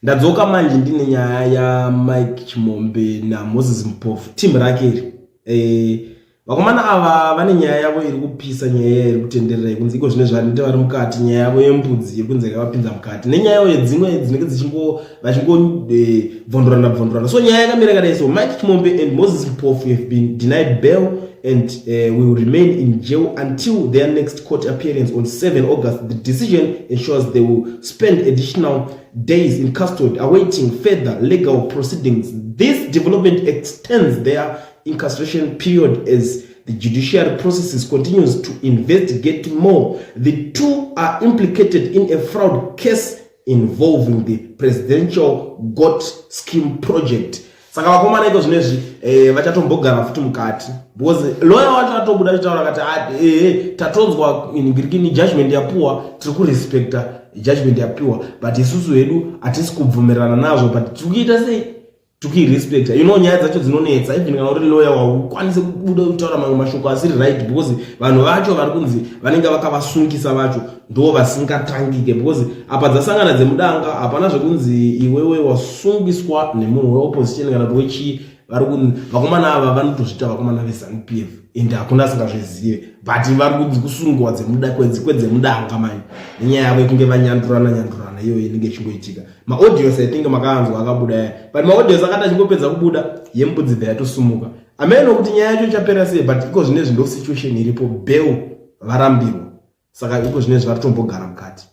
Ndadzoka manje ndine nyaya yaMike Chimombe naMoses Mpofu, team rake iri. Vakomana ava vane nyaya yavo iri kupisa, nyaya iri kutenderera yekunzi iko zvine zvanite vari mukati, nyaya yavo yembudzi iri kunzi yakavapinza mukati nenyaya yavo yedzimwe dzinenge dzichingo vachingobvondorana bvondorana. So nyaya yakamira yakadai so: Mike Chimombe and Moses Mpofu have been denied bail and will remain in jail until their next court appearance on 7 August. The decision ensures they will spend additional days in custody awaiting further legal proceedings. This development extends their incarceration period as the judiciary processes continues to investigate more. The two are implicated in a fraud case involving the presidential goat scheme project. Saka vakomana iko zvinezvi vachatombogara futi mukati because lawyer wacho atobuda achitaura akati, "Ah, tatonzwa ngirikini judgment yapuwa, tiri kurespecta judgment yapiwa, but isusu hedu hatisi kubvumirana nazvo, but tiri kuita sei, tikuirespecta." Nyaya dzacho dzinonetsa. Even kana uri lawyer, waukwanise kubuda kutaura mamwe mashoko asiri right because vanhu vacho vari kunzi vanenge vakavasungisa vacho ndo vasingatangike, because apa dzasangana dzemudanga. Hapana zvekunzi iwewe wasungiswa nemunhu weopposition kana kuti wechii. Vari kunzi vakomana ava vanotozviita vakomana veZANU PF ende hakuna asingazvizive, but vari kunzi kusungiwa kwedzemudanga manje nenyaya yavo yekunge vanyandurana nyandurana iyoyo inenge ichingoitika. Maaudios, I think makaanzwa akabuda aya, but maaudios akati achingopedza kubuda, yembudzi bva yatosumuka. Ameno kuti nyaya yacho ichapera sei, but iko zvinezvi ndo situation iripo. Bail varambirwa, saka iko zvinezvi vari tombogara mukati.